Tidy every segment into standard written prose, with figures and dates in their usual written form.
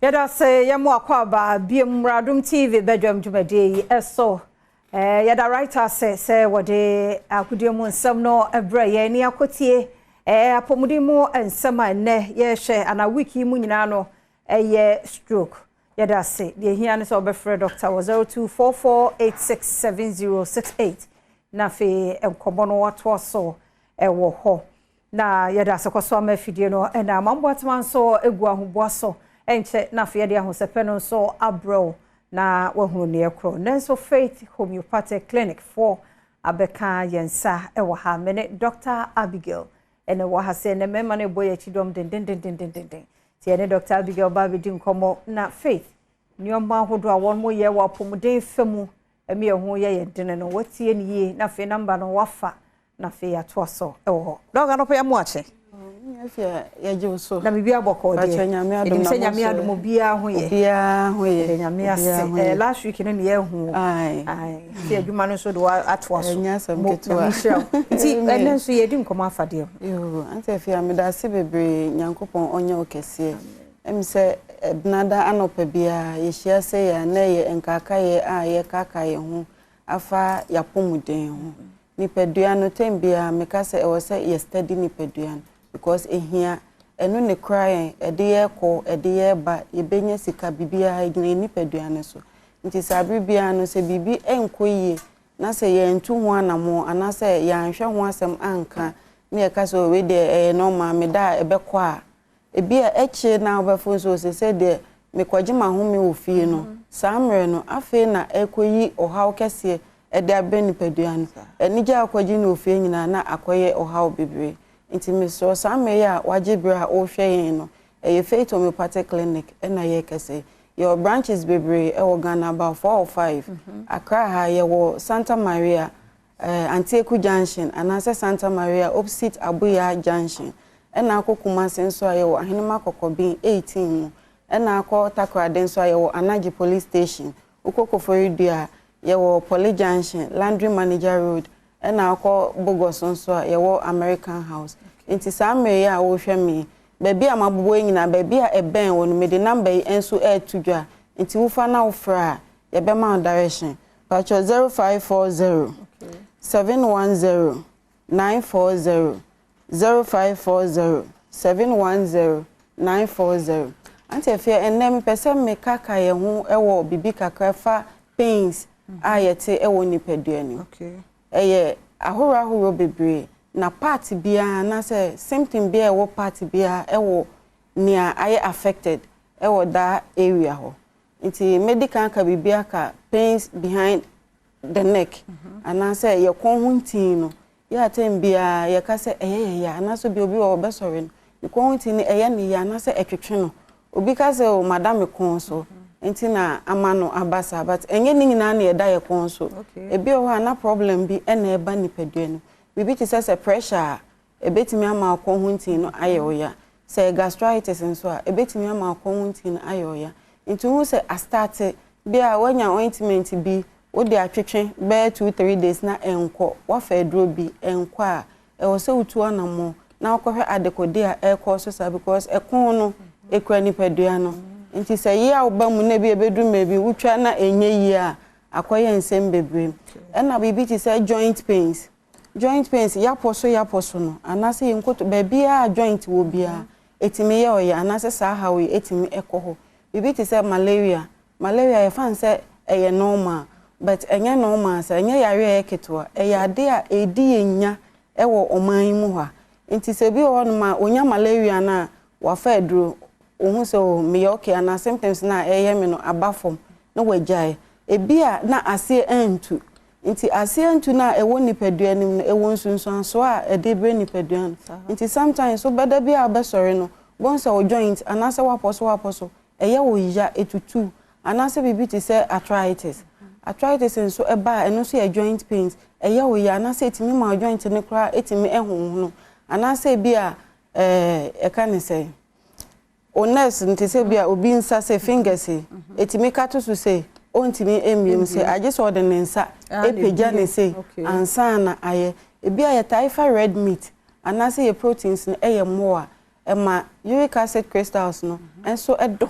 Yɛda sɛ yɛmo akɔ aba biem Adom TV badwam dwumadie yi ɛso. Yɛda writer sɛ wɔde akodie mu nsɛm no ɛbrɛ yɛn ni akotie apɔmuden mu nsɛm a ɛnnɛ yɛhwɛ ana week yi mu nyinaa no ɛyɛ stroke. Yɛda ase. Deɛ hia ne sɛ wɔbɛfrɛ doctor wɔ 0244867068 na afei nkɔmmɔ no watoa so ɛwɔ hɔ. Na yɛda ase kɔ so ama afidie no ɛna amamboatema nso egu ahoboa so ɛnkyɛ na afei yɛde ahosɛpɛ no nso abrɛw na wahunu neɛ korɔ. Nanso Faith Homeopathic Clinic foɔ abɛka yɛn nsa ɛwɔ ha. Mene Dr. Abigail ɛna wɔ ha sɛ ne mmarima no ɛbɔ yɛn akyi dɔm dendendendendenden. Nti yɛne Dr. Abigail ba abɛdi nkɔmmɔ na Faith nneɛma ahodoɔ a wɔn mo yɛ wɔ apɔmuden fa mu ɛmi ɛho yɛ yɛn dene no wɔtie ne yie na afei number no wafa na afei yɛatoa so ɛwɔ hɔ. Dɔg anɔpɛ yɛ mo akye. Yɛgye wo so. Na biribi abɔkɔ deɛ. Pakyɛ, Nyame adom. Ɛnim Na sɛ Nyame mo so. adom obiara ho yɛ. Obiara ho yɛ. Yɛde Nyame ase. Obiara ho yɛ. Last week no ne yɛahu. Aye. Aye. Nti adwuma no nso de atoa so. Ɛnyɛ asɛm Mo- ketewa. Nyame nhyira wo. Nti Amen. ɛnɛ nso yɛdi nkɔmmɔ afadeɛ ho. Yoo, Auntie Afia, meda ase bebree. Nyankopɔn ɔnyɛ wo kɛseɛ. Ɛmi sɛ ɛbenada anɔpa biara yɛhyia sɛ yɛ a na yɛ nkaakaeɛ a yɛkaaka yɛn ho afa yɛapɔmuden ho. Nipadua no time biara meka sɛ ɛwɔ sɛ yɛ study nipadua no because ehia ɛno ne kora yɛn ɛde yɛ kɔ ɛde yɛ ba, yɛbɛnya sika, biribiara gyina yɛn nipadua no so. Nti sɛ abere biara no sɛ biribi ɛnkɔ yie na sɛ yɛntu ho anammɔ anaasɛ yɛanhwɛ ho asɛm anka ne yɛka sɛ wei deɛ ɛyɛ normal, meda a ɛbɛkɔ a, ebi a akyire na wobɛfo nso sɛ sɛ deɛ mekɔgye m'ahome wɔ fie no, saa mmerɛ no afei na ɛkɔyi ɔhaw kɛseɛ ɛde abrɛ nipadua no. Anigye a akɔgye no wɔ fie nyinaa na akɔyɛ ɔhaw bebree. Nti mesrɛ, saa mmerɛ yi a wagye berɛ a wɔrehwɛ yɛn no, ɛyɛ Faith Homeopathic Clinic ɛna yɛrekɛsɛ. Yɛwɔ branches bebree ɛwɔ Ghana, about four or five. Accra ha yɛwɔ Santa Maria, Antieku Junction anaasɛ Santa Maria opposite Abuya Junction. Ɛna akɔ Kumase nso a yɛwɔ Ahenema Kɔkɔbin 18 mu. Ɛna akɔ Takoradi nso a yɛwɔ Anagye Police Station. Wokɔ Koforidua a yɛwɔ Poly Junction, Laundry Manager Road. Ɛna akɔ Bogos nso a yɛwɔ American House. Nti saa mmerɛ yi a wɔrehwɛ me, baabi a mabobɔ yi nyinaa, baabi a ɛbɛn wɔ no, mede number yi nso ɛreto dwa. Nti wofa na wofrɛ a yɛbɛma wo direction. Patro, 0540 710 940, 0540 710 940. Auntie Afia, ɛnnɛ mepɛ sɛ mekaka yɛn ho ɛwɔ biribi kakra fa pains a yɛte ɛwɔ nipadua no mu. Ɛyɛ ahorow ahorow bebree na part biara anaasɛ symptom biara ɛwɔ part biara ɛwɔ nea ayɛ affected ɛwɔ that area hɔ. Nti medi kan ka biribi aka pains behind the neck anaasɛ yɛ kɔn ho ntin no. Yɛ atɛn biara yɛka sɛ ɛyɛ yɛ ya anaasɛ obi wɔ ɔbɛsɔre no ne kɔn ho ntin no ɛyɛ ne ya anaasɛ ɛtwetwe no. Obi ka sɛ, "O madam, me kɔn so nti na ama no aba saa," but ɛnyɛ ne nyinaa na yɛda yɛ kɔn so. Ebi wɔ hɔ a na problem bi ɛna ɛba nipadua no, biribi te sɛ pressure a ebetumi ama kɔn ho ntin no ayɛ ɔya, sɛ gastritis nso a ebetumi ama kɔn ho ntin no ayɛ ɔya. Nti hu sɛ astart bi a wanya ointment bi wode atwetwe bɛyɛ 2-3 days na ɛnkɔ, wafa aduro bi ɛnkɔ a, ɛwɔ sɛ wotu anammɔ na wokɔhwɛ adekode a ɛrekɔ so saa because ɛkɔn no ekura nipadua no. Nti sɛ yie a woba mu na ebi ebeduru mmerɛ wotwa na ɛnyɛ yie a, akɔyɛ nsɛm bebree. Ɛna biribi te sɛ joint pains, joint pains yapɔ so no anaasɛ yɛn nkoto baabiara joint wɔ biara etumi yɛ ɔyɛ anaasɛ saa haw yi etumi ɛkɔ hɔ. Biribi te sɛ malaria. Malaria yɛfa no sɛ ɛyɛ normal, but ɛnyɛ normal sɛ ɛnyɛ yare a ɛyɛ ketewa. Ɛyɛ ade a ɛdi yɛn nya ɛwɔ ɔman yi mu hɔ a. Nti sɛ obi wɔ hɔnom a onya malaria no a wafa aduro, ohun sɛ o meyɛ okay anaa symptoms na ɛyɛ me no aba fam na wagyae, ebi a na aseɛ antu. Nti aseɛ ntu no a ɛwɔ nipadua no mu no ɛwɔ nsunsuansoɔ a ɛde brɛ nipadua no. Nti sometimes so bɛda bi a wobɛsɔre no bɔn sɛ wo joint anaasɛ wapɔ so ɛyɛ wo ya, etutu anaasɛ biribi te sɛ arthritis. Arthritis nso ɛba a ɛno nso yɛ joint pains, ɛyɛ wo ya anaasɛ etumi ma wo joint no koraa etumi ɛhohono anaasɛ ebi a ɛka ne sɛ o nerves nti sɛ bi a obi nsa sɛ fingers yi etumi ka to so sɛ ɔntumi emiem sɛ agye sɛ ɔde ne nsa epagya ne se ansa na ayɛ. Ebi a yɛtaa fa red meat anaasɛ yɛ proteins no ɛyɛ more a ɛma uric acid crystals no nso ɛdɔ.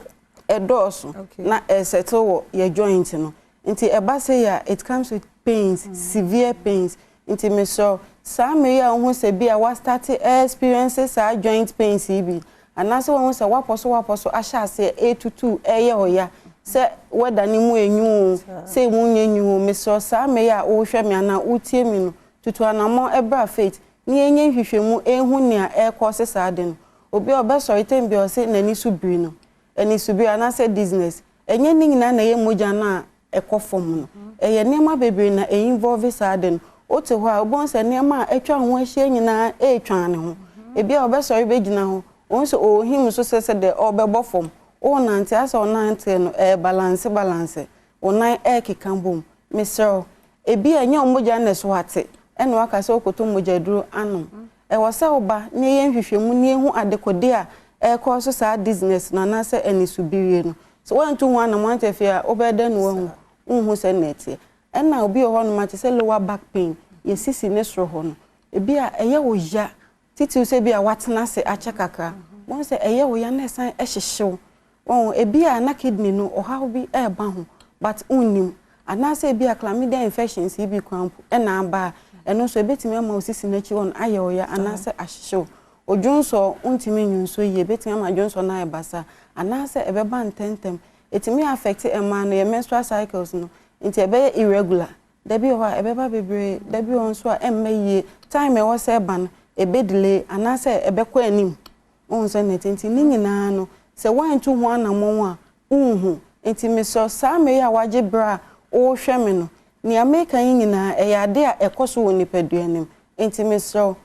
Ɛdɔɔso na ɛsettle wɔ yɛ joint no. Nti ɛba sɛ yɛ a, it comes with pains, severe pains. Nti mesrɛ, saa mmere a wohu sɛ bi a wastart experience saa joint pains yi bi, anaasɛ wohu sɛ wapɔ so ahyɛ aseɛ ɛtutu, ɛyɛ ɔya sɛ wɛda ne mu enyu o, sɛ emu nyɛ nyu o, mesrɛ, saa mmere a wohwɛ me anaa wotie mi no, tutu anammɔn ɛbra Faith ne yɛnyɛ nhwehwɛmu ehu nea ɛrekɔ se saa de no. Obi a ɔbɛsɔre tɛm bi a, ɔsɛ n'ani so biri no, ani so biri anaasɛ dizziness, ɛnyɛ ne nyinaa na ɛyɛ mogya no a ɛkɔ fam no. Ɛyɛ nneɛma bebree na ɛinvolve saa de no. Wote hɔ a, wobɛhu sɛ nneɛma a atwa ho ahyia nyinaa ɛretwa ne ho. Ebi a ɔbɛsɔre bɛgyina hɔ, wɔn nso ɔɔhim so sɛ deɛ ɔrebɛbɔ fam. Ɔrenante asɛ ɔnante no ɛyɛ balance balance, ɔnan ɛrekeka bom. Mesrɛ, ebi a ɛnyɛ mogya na ɛso ate ɛna waka sɛ wokɔtɔ mogya duro anom. Ɛwɔ sɛ woba na yɛyɛ nhwehwɛmu na yɛhu adekode a ɛrekɔ so saa dizziness no anaasɛ anisobirie no. So woantu ho anam ante afei a, wobɛyɛ dɛn na woahu? Wonhu sɛ na ɛteɛ. Ɛna obi wɔ hɔnom a te sɛ lower back pain, yɛsisi ne soro hɔ no, ebi a ɛyɛ wo ya titiw sɛ bi a watena ase akyɛ kakra, wɔn sɛ ɛyɛ wo ya na ɛsan ɛhyehyew wɔn. Ebi a na kidney no ɔhaw bi ɛreba ho but wonnim, anaasɛ ebi a chlamydia infections yi bi kwan po ɛna aba a, ɛno nso ebetumi ama osisi n'akyi hɔ no ayɛ ɔya anaasɛ ahyehyew. Odwonsɔ ntumi nwonso yie, ebetumi ama dwonsɔ no ayɛ basa anaasɛ ɛbɛba ntɛntɛm. Etumi affect mmaa no yɛ menstrual cycles no, nti ɛbɛyɛ irregular. Dabi wɔ hɔ a ɛbɛba bebree, dabi wɔ hɔ nso a ɛmma yie. Time ɛwɔ sɛ ɛba no, ɛbɛ delay anaasɛ ɛbɛkɔ anim. Wɔn nso na nti ne nyinaa no, sɛ wɔantu ho anammɔn a, nhu. Nti mesɔ saa mmere a wagye berɛ a wɔrehwɛ me no, nea meka yi nyinaa ɛyɛ ade a ɛkɔ so wɔ nipadua no mu. Nti mesrɛ,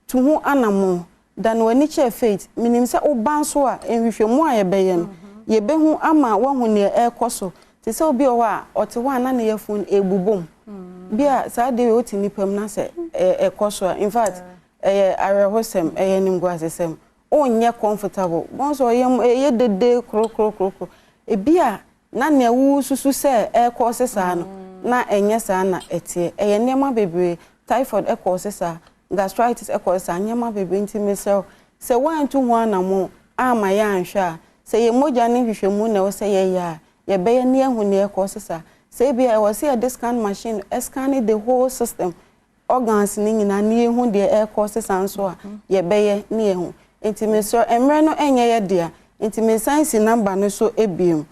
tu ho anammɔn, da no w'ani kyerɛ Faith. Menim sɛ woba nso a, nhwehwɛmu a yɛbɛyɛ no, yɛbɛhu ama woahu nea ɛrekɔ so. Te sɛ obi wɔ hɔ a ɔte hɔ a na ne yafunu ebubom bi a, saa deɛ wote nipa mu na sɛ ɛkɔ so a, in fact, ɛyɛ awerɛhosɛm, ɛyɛ nimguasesɛm, wonyɛ comfortable. Wɔn nso ɔyɛ ɛyɛ dede korokorokorokoro. Ebi a na nea wususu sɛ ɛrekɔ se saa no, na ɛnyɛ saa na ɛteɛ. Ɛyɛ nneɛma bebree. Typhoid ɛkɔ se saa, gastritis ɛkɔ saa, nneɛma bebree. Nti mesrɛ, sɛ wɔantu ho anammɔn ama yɛ anhwɛ a, sɛ yɛ mogya ne nhwehwɛmu na ɛwɔ sɛ yɛyɛ a, yɛbɛyɛ ne yɛhu nea ɛkɔ se saa. Sɛ ebi a ɛwɔ sɛ yɛde scan machine ɛscan the whole system, organs ne nyinaa, ne yɛhu deɛ ɛrekɔ se saa nso a, yɛbɛyɛ ne yɛhu. Nti mesrɛ, mmerɛ no ɛnyɛ yɛ dea, nti mesan si number no so ebiem: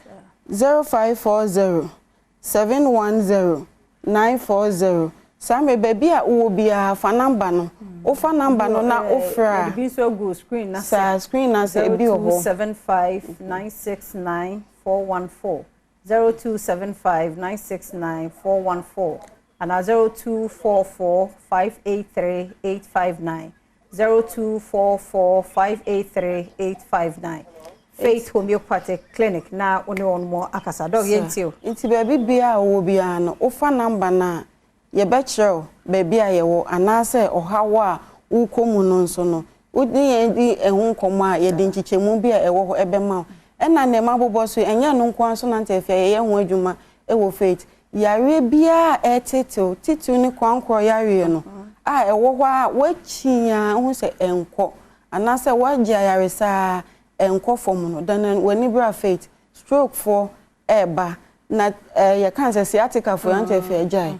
0540710940. Saa mmerɛ, baabi a wowɔ biara, fa number no. Wofa number no na wofrɛ a Ebi nso agu screen na saa screen na sɛ ebi wɔ hɔ. 0275969414, 0275969414 ana 0244583859, 0244583859. Faith Homeopathic Clinic na wo ne wɔn mo akasa. Doc, yɛntie o. Nti baabi biara a wowɔ biara no, wofa number no a, yɛbɛkyerɛ wo baabi a yɛwɔ anaasɛ ɔhaw a wokɔ mu no nso no, wode yɛn di ɛho nkɔmmɔ a, yɛde nkyekyɛmu bi a ɛwɔ hɔ ɛbɛma wo. Ɛna nneɛma abobɔ so, ɛnyɛ no nko ara so nante afia. Yɛyɛ ho adwuma ɛwɔ Faith. Yareɛ biara a ɛtetew titiw ne kwankorɔ yareɛ no a ɛwɔ hɔ a woakyi a ho sɛ ɛnkɔ anaasɛ woagye ayaresa a ɛnkɔ fam no, dan w'ani bra Faith. Stroke foɔ ɛɛba na yɛka sɛ sciatica foɔ, yɛn afia agyae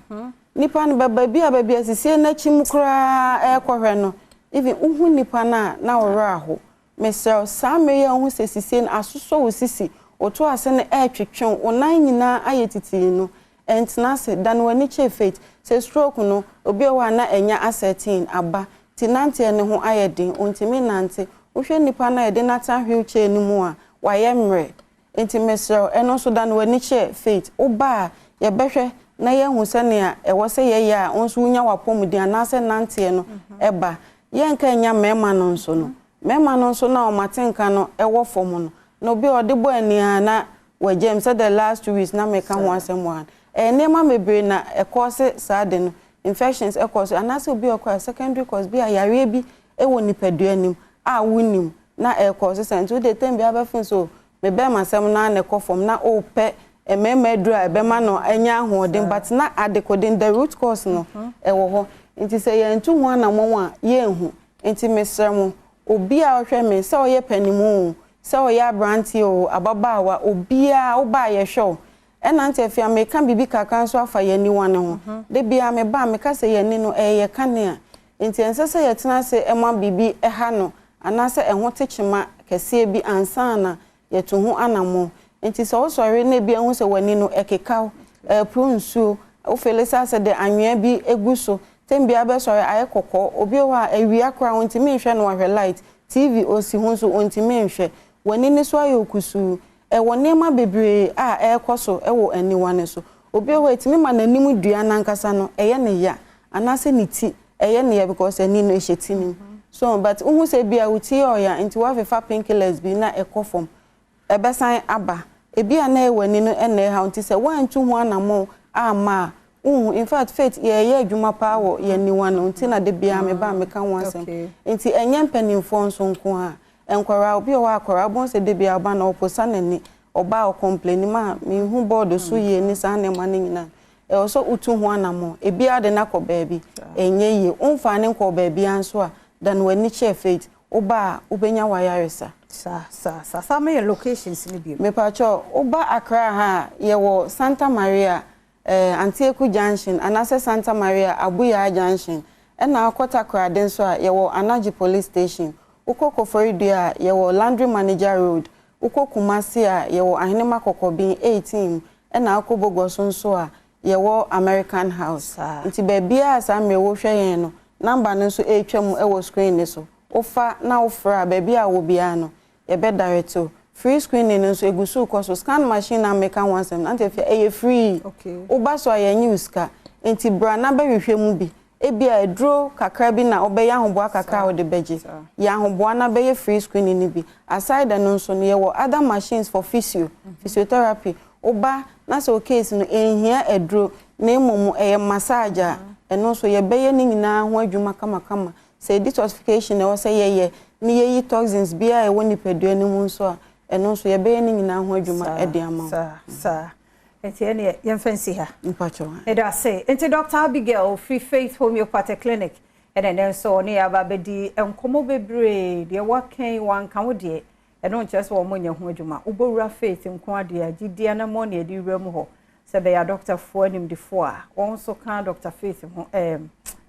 nipa no bɛba bi a baabi asisie n'akyi mu koraa ɛrekɔhwɛ no. Even wohu nipa no a, na wɔwerɛ aho. Mesrɛ, saa mmere yi a wohu sɛ sisie no asosɔ wo sisi, woto ase no ɛretwetwe wo nan nyinaa ayɛ titii no, ɛntena ase, da no w'ani kyerɛ Faith. Sɛ stroke no, obi wɔ hɔ a na ɛnya asɛtin aba ti, nanteɛ ne ho ayɛ den, ontumi nante. Wohwɛ nipa no a yɛde n'atena wheelchair no mu a, wayɛ mmerɛ. Nti mesrɛ, ɛno nso da no w'ani kyerɛ Faith. Woba a, yɛbɛhwɛ na yɛahu sɛnea ɛwɔ sɛ yɛyɛ a wo nso wonya w'apɔmuden anaasɛ nanteɛ no ɛba. Yɛnka nya mmarima no nso no, mmarima no nso na ɔmo atenka no ɛwɔ fam no, na obi a ɔde bɔ ani a na wagyam sɛ the last 2 weeks na meka ho asɛm wɔ ha. Ɛyɛ nneɛma bebree na ɛkɔ se saa de no, infections ɛkɔ so anaasɛ obi a ɔkɔ a secondary cause bi a yareɛ bi ɛwɔ nipadua nim a wonim na ɛkɔ so sɛ. Nti wode tɛm bi abɛfo so me bɛrima asɛm na na ɛkɔ fam na ɔpɛ mmarima aduru a ɛbɛma no anya ahoɔden, but na adekoden, the root cause no, ɛwɔ hɔ. Nti sɛ yɛntu ho anammɔn a, yɛnhu. Nti mesrɛ mo, obi a ɔhwɛ me, sɛ ɔyɛ panimu o. Sɛ ɔyɛ aberanteɛ o, ababaawa, obiara woba a yɛhwɛ wo. Ɛna nti afei a meka biribi kakra nso afa yɛn aniwa no ho. Da biara meba a meka sɛ yɛn ani no ɛyɛ yɛn kanea. Nti ɛnsɛ sɛ yɛtena ase ma biribi ha no anaasɛ ɛho te kyema kɛseɛ bi ansa na yɛtu ho anammɔn. Nti sɛ wosɔre na ebi ahu sɛ w'ani no ɛkeka wo, ɛreporo nsuo, wo feel sɛ asɛ deɛ anwea bi gu so, tɛm biara bɛsɔre ayɛ kɔkɔɔ, obi wɔ hɔ a awia koraa ɔntumi nhwɛ no wahwɛ light, TV osi ho nso ɔntumi nhwɛ, w'ani no so ayɛ kusuu. Ɛwɔ nneɛma bebree a ɛrekɔ so wɔ aniwa no so. Obi wɔ hɔ a ɛtumi ma n'anim dua n'ankasa no ɛyɛ ne ya anaasɛ ne ti ɛyɛ ne ya because ani no ɛhyɛ ti no mu. So but wohu sɛ bi a wo ti yɛ ɔya nti woafefa painkillers bi na ɛkɔ fam, ɛbɛsan aba. Ebi a na ɛyɛ w'ani no ɛna ɛha nti sɛ woantu ho anammɔn amma a wohu. In fact, Faith, yɛyɛ adwuma paa wɔ yɛn aniwa no nti na de biara meba a meka ho asɛm. Nti ɛnyɛ mpanimfoɔ nso nko a, nkwaraa, obi wɔ hɔ akwaraa bɔn sɛ de biara ɔba na ɔposa n'ani, ɔbaa ɔcomplain ma mehu board so yie ne saa nneɛma no nyinaa. Ɛwɔ sɛ wotu ho anammɔn. Ebiara de n'akɔ baabi ɛnyɛ yie. Womfa ne nkɔ baabi nso a, dan w'ani kyerɛ Faith. Woba a wobɛnya w'ayaresa. Saa saa saa saa, meyɛ locations no bi. Mepakyɛw, woba Accra ha a, yɛwɔ Santa Maria Antieku Junction anaasɛ Santa Maria Abuya Junction. Ɛna akɔ Takoradi nso a, yɛwɔ Anaji Police Station. Wokɔ Koforidua a, yɛwɔ Laundry Manager Road. Wokɔ Kumasi a, yɛwɔ Ahenema Kɔkɔbin 18. Ɛna akɔ Bogoso nso a, yɛwɔ American House. Nti baabiara saa mmerɛ wohwɛ yɛn no, number no nso ɛretwa mu ɛwɔ screen ne so. Wofa na wofrɛ a, baabi a wɔ biara no yɛbɛ direct o. Free screening no nso egu so kɔ so. Scan machine na meka ho asɛm na nti ɛyɛ free. Woba so a, yɛnyi wo sika. Nti bra na bɛhwehwɛ mu bi. Ebi a aduro kakra bi na ɔbɛyɛ ahoboa kakra a wɔde bɛgye. Yɛ ahoboa na bɛyɛ free screening no bi. Aside no nso no, yɛwɔ other machines for physiotherapy. Woba na sɛ o case no ɛnhia aduro na mmom ɛyɛ massage a, ɛno nso yɛbɛyɛ ne nyinaa ho adwuma kamakama. Sɛ detoxification na ɛwɔ sɛ yɛyɛ ne yɛyi toxins biara a ɛwɔ nipadua no mu nso a, ɛno nso yɛbɛyɛ ne nyinaa ho adwuma ɛde ama wo. Saa nti ɛneɛ yɛmfa nsi ha. Mpakyɛw. Ɛda ase. Nti Dr Abigail firi Faith Homeopathic Clinic, ɛna ɛnɛ nso ɔne yɛ aba abɛdi nkɔmmɔ bebree. Deɛ wakan wanka wo deɛ, ɛno nkyerɛ sɛ wɔn nyɛ ho adwuma. Wobɛwura Faith nko adeɛ a gyidie anammɔ ne yɛde wura mu hɔ sɛ bɛyɛ adɔktafoɔ animdefoɔ a wɔn nso ka Dr Faith ho,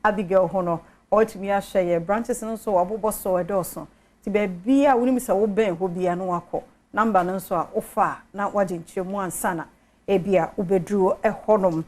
Abigail ho no, wɔtumi ahyɛ yɛ branches no nso wɔabobɔ so ɛdɔɔso. Nti baabi a wonim sɛ wobɛn hɔ bia no, wakɔ number no nso a wofa a na wagye nkyerɛmu ansa na ebi a wobɛduru ɛhɔnom.